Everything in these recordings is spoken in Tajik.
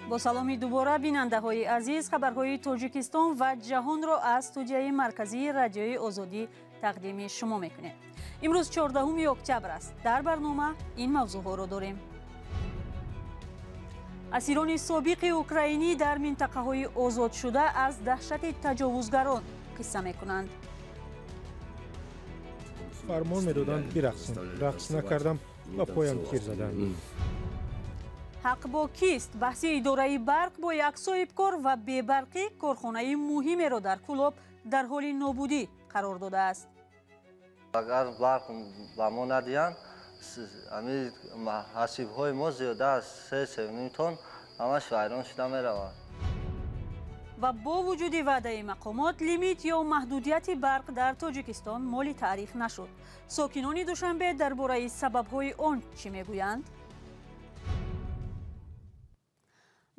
Бо саломи дубора бинандаҳои азиз, хабарҳои Тоҷикистон ва ҷаҳонро аз студияи марказии Радиои Озодӣ тақдими шумо мекунем. Имрӯз 14 октябр аст. Дар барнома ин мавзӯъҳоро дорем. Асирони собиқи украинӣ дар минтақаҳои озодшуда аз даҳшати таҷовузгарон қисса мекунанд. Фармон медоданд бирақсем. Рақс накардам, ба поям тир заданд. Ҳақ бо кист? Баҳси идораи барқ бо як соҳибкор ва бебарқӣ корхонаи муҳимеро дар Кӯлоб дар ҳоли нобудӣ қарор додааст. Агар барқ ба мо надиҳанд, ҳасибҳои мо зиёда аз 3-3.5 тонн ҳамаш вайрон шуда меравад. Ва бо вуҷуди ваъдаи мақомот, лимит ё маҳдудияти барқ дар Тоҷикистон моли таърих нашуд. Сокинони Душанбе дар бораи сабабҳои он чӣ мегӯянд?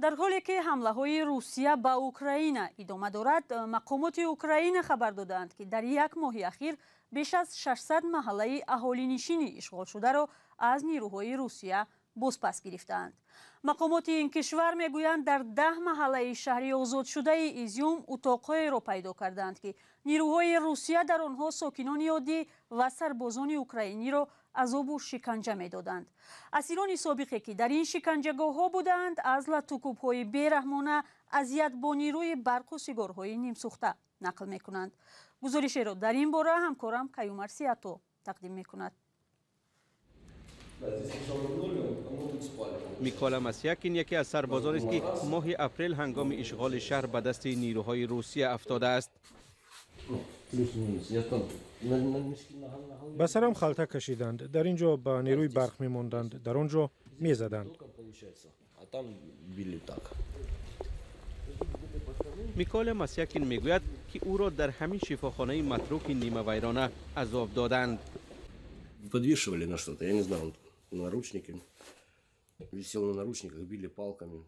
Дар ҳоле ки ҳамлаҳои Русия ба Украина идома дорад, мақомоти Украина хабар додаанд, ки дар як моҳи ахир беш аз 600 маҳаллаи аҳолинишини ишғолшударо аз нирӯҳои Русия бозпас гирифтаанд. Мақомоти ин кишвар мегӯянд, дар 10 маҳаллаи шаҳри озодшудаи Изюм утоқҳоеро пайдо кардаанд, ки нирӯҳои Русия дар онҳо сокинони оддӣ ва сарбозони украиниро азобу шиканҷа медоданд. Асирони собиқе, ки дар ин шиканҷагоҳҳо будаанд, аз латукӯбҳои бераҳмона, азият бо нирӯи барқу сигорҳои нимсӯхта нақл мекунанд. Гузоришеро дар ин бора ҳамкорам Каюмар Сиято тақдим мекунад. Микола Масякин яке аз сарбозонест, ки моҳи апрел ҳангоми ишғоли шаҳр ба дасти нирӯҳои Русия афтодааст. Ба сарам халта кашиданд. Дар ин ҷо ба нерӯи барқ мемонданд, дар он ҷо мезаданд. Микола Масякин мегӯяд, ки ӯро дар ҳамин шифохонаи матруки нимавайрона азоб доданд. Подвешивали на что-то, я не знаю, наручники. Висел на наручниках, били палками.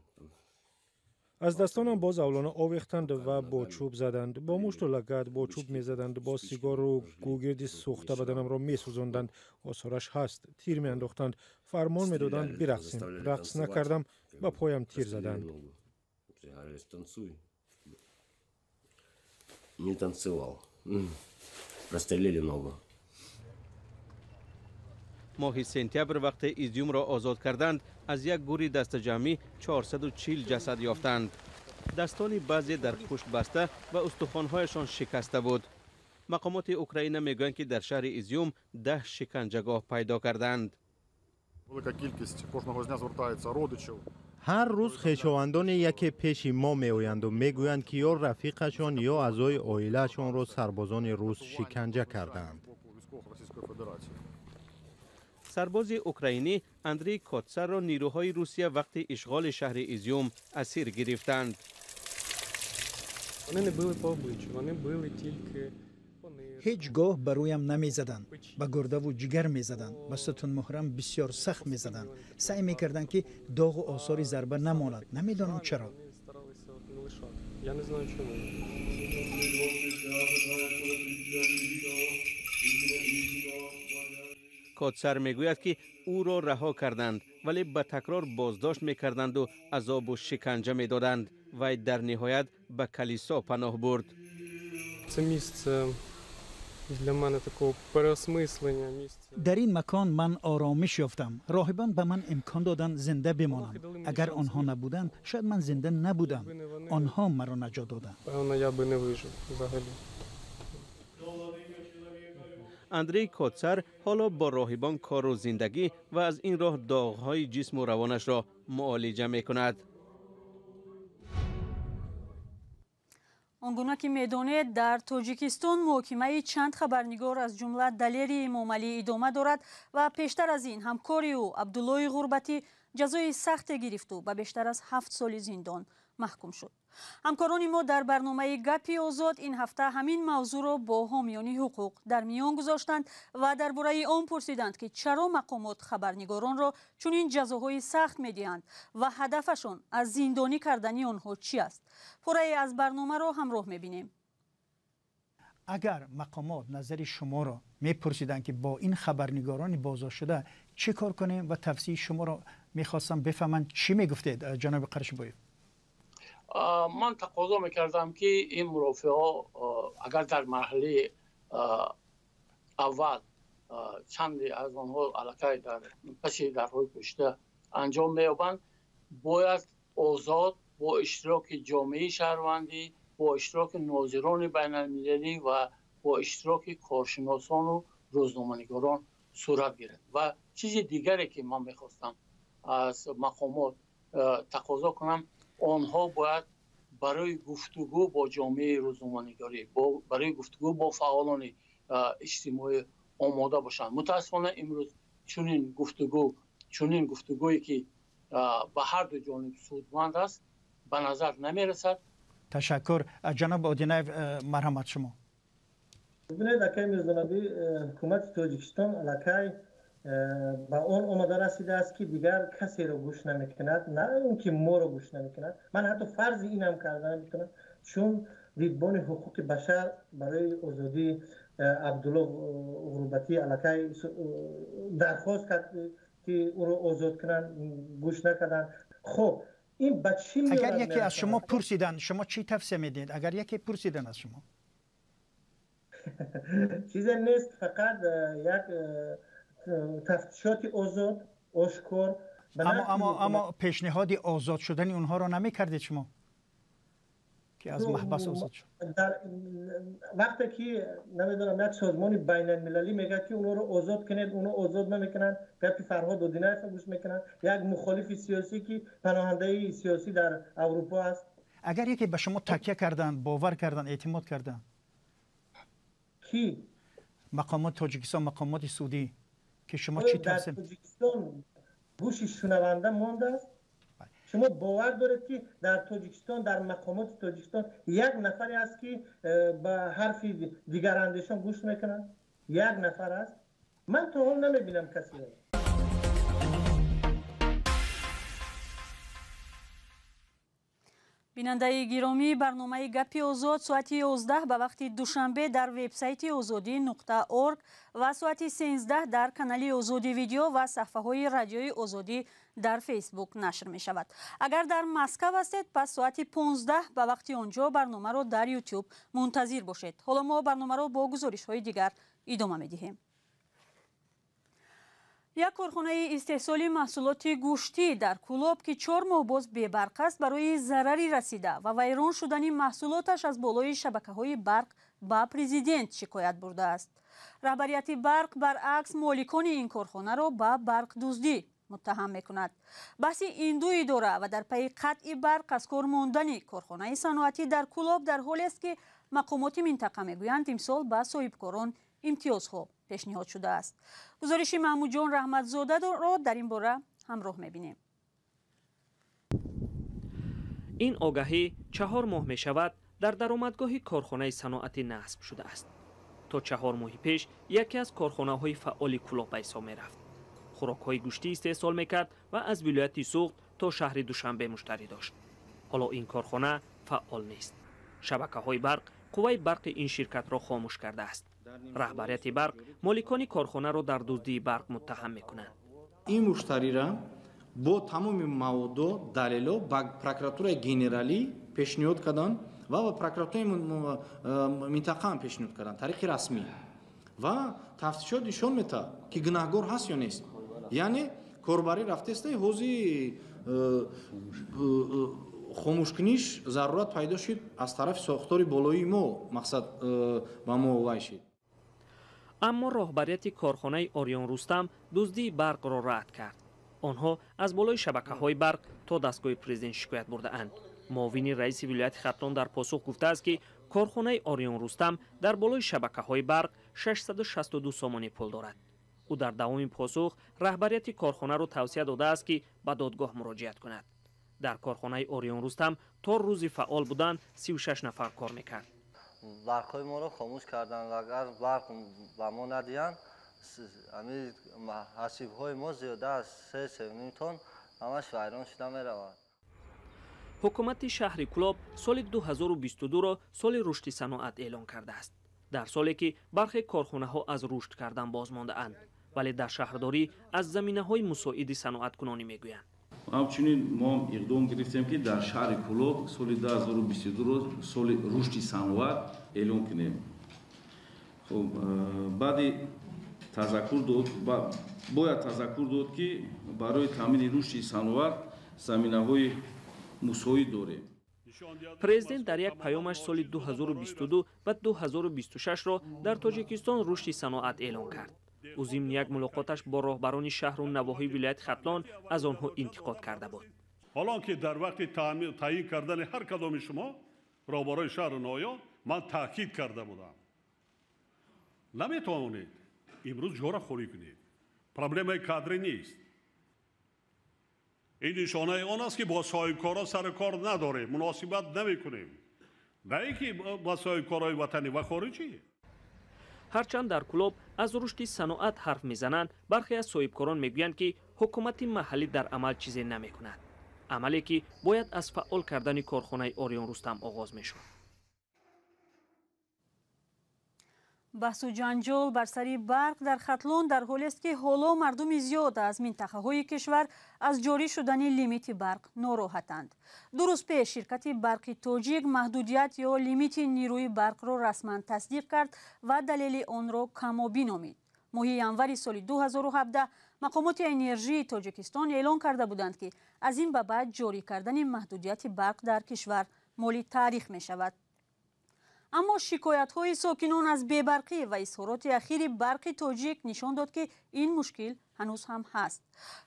Аз дастонам боз авлона овехтанд ва бо чӯб заданд. Бо мушту лагад бо чӯб мезаданд, бо сигору гугирди сӯхта баданамро месӯзонданд. Осораш ҳаст. Тир меандохтанд. Фармон медоданд бирақсем. Рақс накардам, ба поям тир заданд. Не танцевал. Прострелили ногу. Моҳи сентябр вақте Изюмро озод карданд, аз як гури дастаҷамъӣ 440 ҷасад ёфтанд. Дастони баъзе дар пушт баста ва устухонҳояшон шикаста буд. Мақомоти Украина мегӯянд, ки дар шаҳри Изюм 10 шиканҷагоҳ пайдо карданд. Ҳар рӯз хешовандони яке пеши мо меоянду мегӯянд, ки ё рафиқашон, ё аъзои оилаашонро сарбозони рус шиканҷа кардаанд. Сарбози украинӣ Андрей Котсарро нирӯҳои Русия вақти ишғоли шаҳри Изюм асир гирифтанд. Ҳеҷ гоҳ ба рӯям намезаданд, ба гурдаву ҷигар мезаданд, ба сутунмуҳрам бисёр сахт мезаданд. Саъй мекарданд, ки доғу осори зарба намонад. Намедонам чаро. Котсар мегӯяд, ки ӯро раҳо карданд, вале ба такрор боздошт мекарданду азобу шиканҷа медоданд. Вай дар ниҳоят ба калисо паноҳ бурд. Дар ин макон ман оромиш ёфтам. Роҳибон ба ман имкон доданд зинда бимонам. Агар онҳо набуданд, шояд ман зинда набудам. Онҳо маро наҷот доданд. Андрей Котсар ҳоло бо роҳибон кору зиндагӣ ва аз ин роҳ доғҳои ҷисму равонашро муолиҷа мекунад. Он гуна ки медонед, дар Тоҷикистон муҳокимаи чанд хабарнигор, аз ҷумла Далери Эмомалӣ, идома дорад ва пештар аз ин ҳамкори ӯ Абдуллои Ғурбатӣ ҷазои сахте гирифту ба бештар аз 7 соли зиндон маҳкум шуд. Ҳамкорони мо дар барномаи Гапи Озод ин ҳафта ҳамин мавзӯъро бо ҳомиёни ҳуқуқ дар миён гузоштанд ва дар бораи он пурсиданд, ки чаро мақомот хабарнигоронро чунин ҷазоҳои сахт медиҳанд ва ҳадафашон аз зиндонӣ кардани онҳо чӣ аст. Пуррае аз барномаро ҳамроҳ мебинем. Агар мақомот назари шуморо мепурсиданд, ки бо ин хабарнигорони боздоштшуда чӣ кор кунем ва тавсияи шуморо мехостам бифаҳманд, чӣ мегуфтед, ҷаноби Қаршибоев? Ман тақозо мекардам, ки ин мурофиаҳо агар дар марҳалаи аввал чанде аз онҳо аллакай дар паси дарҳои пӯшида анҷом меёбанд, бояд озод бо иштироки ҷомеаи шаҳрвандӣ, бо иштироки нозирони байналмилалӣ ва бо иштироки коршиносону рӯзноманигорон сурат гирад. Ва чизи дигаре, ки ман мехостам аз мақомот тақозо кунам, онҳо бояд барои гуфтугӯ бо ҷомеаи рӯзноманигорӣ, барои гуфтугӯ бо фаъолони иҷтимоӣ омода бошанд. Мутаассифона, имрӯз чунин гуфтугӯе, ки ба ҳар ду ҷониб судманд аст, ба назар намерасад. Ташаккур. Ҷаноб Одинаев, марҳамат, шумо. Бибинед, акай Мирзонабӣ, ҳукумати Тоҷикистон аллакай ба он омода расидааст, ки дигар касеро гӯш намекунад, на он ки моро гӯш намекунад. Ман ҳатто фарзи инам карда наметавонам, чун дидбони ҳуқуқи башар барои озодии Абдулло Ғурбатӣ аллакай дархост кард, ки ӯро озод кунанд, гӯш накарданд. Хуб, ин ба чӣ? Агар яке аз шумо пурсиданд, шумо чӣ тавсия медиҳед, агар яке пурсиданд аз шумо? Чизе нест, фақат як тафтишоти озод, ошкор. Аммо пешниҳоди озод шудани онҳоро намекардед шумо, ки аз маҳбас озод шуд? Вақте ки, намедонам, як созмони байналмилалӣ мегӯяд, ки онҳоро озод кунед, онҳо озод намекунанд, гапи Фарҳод Одинаевро гӯш мекунанд, як мухолифи сиёсӣ, ки паноҳандаи сиёсӣ дар Аврупо аст. Агар яке ба шумо такя карданд, бовар карданд, эътимод карданд? Кӣ? Мақомоти Тоҷикистон, мақомоти судӣ, ки шумо чӣ тавсия? Дар Тоҷикистон гӯши шунаванда мондааст? Шумо бовар доред, ки дар Тоҷикистон, дар мақомоти Тоҷикистон як нафаре аст, ки ба ҳарфи дигарандешон гӯш мекунад? Як нафар аст? Ман то ҳол намебинам касеро. Бинандаи гиромӣ, барномаи «Гапи озод» соати 11 ба вақти Душанбе дар вебсайти озодӣ.орг ва соати 13 дар канали «Озодӣ видео» ва саҳфаҳои Радиои Озодӣ дар Фейсбук нашр мешавад. Агар дар Москав ҳастед, пас соати 15 ба вақти он ҷо барномаро дар Ютуб мунтазир бошед. Ҳоло мо барномаро бо гузоришҳои дигар идома медиҳем. Як корхонаи истеҳсоли маҳсулоти гӯштӣ дар Кӯлоб, ки 4 моҳ боз бебарқ аст, барои зарари расида ва вайрон шудани маҳсулоташ аз болои шабакаҳои барқ ба президент шикоят бурдааст. Раҳбарияти барқ, баръакс, моликони ин корхонаро ба барқдуздӣ муттаҳам мекунад. Баҳси ин ду идора ва дар пайи қатъи барқ аз кор мондани корхонаи саноатӣ дар Кӯлоб дар ҳолест, ки мақомоти минтақа мегӯянд, имсол ба соҳибкорон имтиёзҳо пешниҳод шудааст. Гузориши Маҳмудҷон Раҳматзодаро дар ин бора ҳамроҳ мебинем. Ин огаҳӣ 4 моҳ мешавад дар даромадгоҳи корхонаи саноатӣ насб шудааст. То 4 моҳи пеш яке аз корхонаҳои фаъоли Кӯлоб ба ҳисоб мерафт, хӯрокҳои гӯштӣ истеҳсол мекард ва аз вилояти Суғд то шаҳри Душанбе муштарӣ дошт. Ҳоло ин корхона фаъол нест. Шабакаҳои барқ қувваи барқи ин ширкатро хомӯш кардааст. Раҳбарияти барқ моликони корхонаро дар дуздии барқ муттаҳам мекунанд. Ин муштарира бо тамоми маводо, далело ба прокуратураи генералӣ пешниҳод карданд ва ба прокуратураи минтақаам пешниҳод карданд тариқи расмӣ, ва тафтишот нишон метаҳад, ки гунаҳгор ҳаст ё нест. Яъне корбарӣ рафтеста, ҳози хомӯшкуниш зарурат пайдо шуд аз тарафи сохтори болоии мо, мақсад ба мо вай шид. Аммо роҳбарияти корхонаи «Ориён Рустам» дуздии барқро рад кард. Онҳо аз болои шабакаҳои барқ то дастгоҳи президент шикоят бурдаанд. Муовини раиси вилояти Хатлон дар посух гуфтааст, ки корхонаи «Ориён Рустам» дар болои шабакаҳои барқ 662 сомонӣ пул дорад. Ӯ дар давоми посух раҳбарияти корхонаро тавсия додааст, ки ба додгоҳ муроҷиат кунад. Дар корхонаи «Ориён Рустам» то рӯзи фаъол будан 36 нафар кор мекард. Барқҳои моро хомӯш карданд. Агар барқ ба мо надиҳанд, ҳасибҳои мо зиёда аз 3-3.5 тонн ҳамаш вайрон шуда меравад. Ҳукумати шаҳри Кӯлоб соли 2022-ро соли рушди саноат эълон кардааст, дар соле ки бархе корхонаҳо аз рушд кардан боз мондаанд. Вале дар шаҳрдорӣ аз заминаҳои мусоиди саноаткунонӣ мегӯянд. Ҳамчунин мо иқдом гирифтем, ки дар шаҳри Кӯлоб соли 2022 соли рушди саноат эълон кунем. Хуб, баъди тазаккур дод, бояд тазаккур дод, ки барои таъмини рушди саноат заминаҳои мусоид дорем. Президент дар як паёмаш соли 2022 ва 2026-ро дар Тоҷикистон рушди саноат эълон кард. Ӯ зимни як мулоқоташ бо роҳбарони шаҳру навоҳии вилояти Хатлон аз онҳо интиқод карда буд. Ҳолон ки дар вақти таъйин кардани ҳар кадоми шумо роҳбарои шаҳру ноҳиё ман таъкид карда будам, наметавонед имрӯз ҷора холӣ кунед. Проблемаи кадрӣ нест, ин нишонаи он аст, ки бо соҳибкорон сару кор надорем, муносибат намекунем, на ин ки бо соҳибкорои ватанӣ ва хориҷӣ. Ҳарчанд дар Кӯлоб аз рушди саноат ҳарф мезананд, бархе аз соҳибкорон мегӯянд, ки ҳукумати маҳаллӣ дар амал чизе намекунад, амале ки бояд аз фаъол кардани корхонаи Ориён Рустам оғоз мешуд. Баҳсу ҷанҷол бар сари барқ дар Хатлон дар ҳолест, ки ҳоло мардуми зиёд аз минтақаҳои кишвар аз ҷорӣ шудани лимити барқ нороҳатанд. 2 рӯз пеш ширкати Барқи Тоҷик маҳдудият ё лимити нерӯи барқро расман тасдиқ кард ва далели онро камобӣ номид. Моҳи январи соли 2017 мақомоти энержии Тоҷикистон эълон карда буданд, ки аз ин ба баъд ҷорӣ кардани маҳдудияти барқ дар кишвар моли таърих мешавад. Аммо шикоятҳои сокинон аз бебарқӣ ва изҳороти ахири Барқи Тоҷик нишон дод, ки ин мушкил ҳанӯз ҳам ҳаст.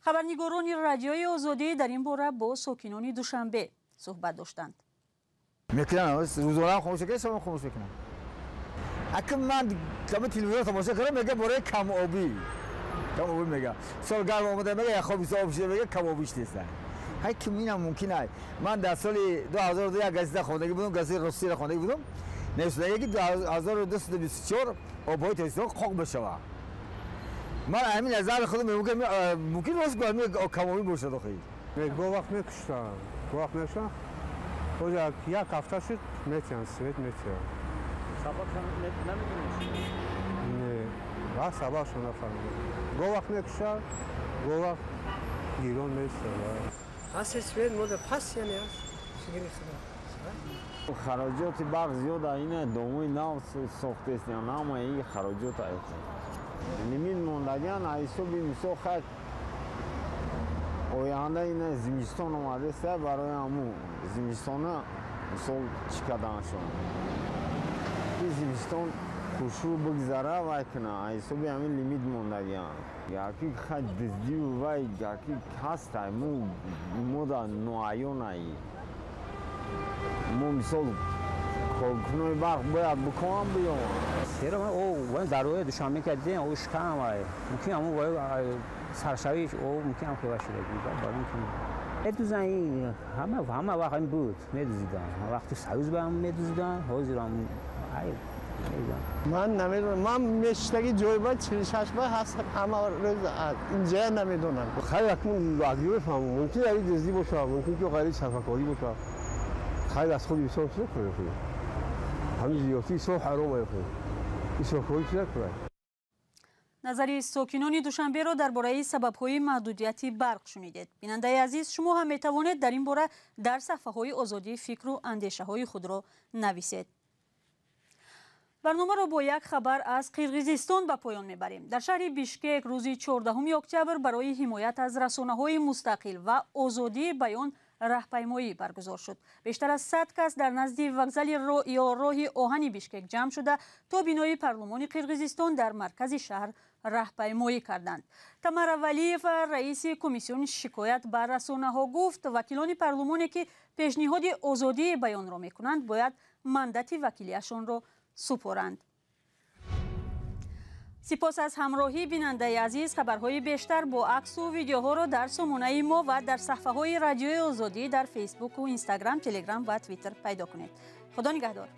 Хабарнигорони Радиои Озодӣ дар ин бора бо сокинони Душанбе суҳбат доштанд. Мекунам, рӯзона хомӯш мекунам, шаб хомӯш мекунам. Акм ман каме телевизор тамошо кардам, мега бораи камобӣ. Камобӣ мега. Сол гарм омада мега, як хоб об шуда мега, камобиш нест. Ҳай ким инам мумкин ай. Ман дар соли 2002 як газета хондагӣ будам, газетаи Русияро хондагӣ будам. Нависондагӣ, ки 1224 обҳои Тоҷикистон қоқ бишавад. Ман ҳамин назари худам мумкин рост гӯям, камобӣ бошад охир. Гоҳ вақт мекуштанд, гоҳ вақт мекуштанд. Ҳозир як ҳафта шуд, метиҳанд, свет метиҳанд. Сабабшон намедонед? Не, ва сабабшон нафаҳмидам. Гоҳ вақт мекушад, гоҳ вақт гирон меистад. Ҳаст свет мода пас яъне аст. Шукри Худо. Хароҷоти барқ зиёд, ина домои нав сохтестиян, ҳама ин хароҷот аст. Лимит мондагиан ҳисоби мисол хай оянда ина зимистон омадеста, барои ҳамун зимистона мисол чӣ карданшон. Ки зимистон хушрӯ бигзара вай куна, ҳисоби ҳамин лимит мондагиан. Яки хай дуздию вай яки ҳастай, мода ноаёнай. Мо мисол коркунои барқ бояд бикунам биём. Сера о дарои Душанбе ки дидем, о шикам вай. Мумкин ҳамун вай саршавиш о мумкин ҳам хева шуда буд. Медузан ҳама вақт ҳамин буд, медузидан. Вақти Союз ба ҳам медузидан, ҳозир ҳам ай ман намедонам, ман мешиштаги ҷой ба 46 ба ҳаст, ҳама рӯз инҷая намедонам. Хайр, акнун акли мефаҳмам, мумкин ари дуздӣ бошад, мумкин ки ғайри сарфакорӣ бошад. Хайр, аз худ инсон чӣ накунад? Ҳамин зиёдати инсон ҳаром ай худ. Исрофкорӣ чӣ накунад? Назари сокинони Душанберо дар бораи сабабҳои маҳдудияти барқ шунидед. Бинандаи азиз, шумо ҳам метавонед дар ин бора дар саҳфаҳои Озодӣ фикру андешаҳои худро нависед. Барномаро бо як хабар аз Қирғизистон ба поён мебарем. Дар шаҳри Бишкек рӯзи 14 октябр барои ҳимоят аз расонаҳои мустақил ва озодии баён раҳпаймоӣ баргузор шуд. Бештар аз 100 кас дар назди вокзали ё роҳи оҳани Бишкек ҷамъ шуда то бинои парлумони Қирғизистон дар маркази шаҳр раҳпаймоӣ карданд. Тамара Валиева, раиси комиссиони шикоят ба расонаҳо гуфт, вакилони парлумоне ки пешниҳоди озодии баёнро мекунанд, бояд мандати вакилиашонро супоранд. Сипос аз ҳамроҳӣ, бинандаи азиз. Хабарҳои бештар бо аксу видеоҳоро дар сомонаи мо ва дар саҳфаҳои Радиои Озодӣ дар Фейсбуку Инстаграм, Телеграм ва Твиттер пайдо кунед. Худо нигаҳдор.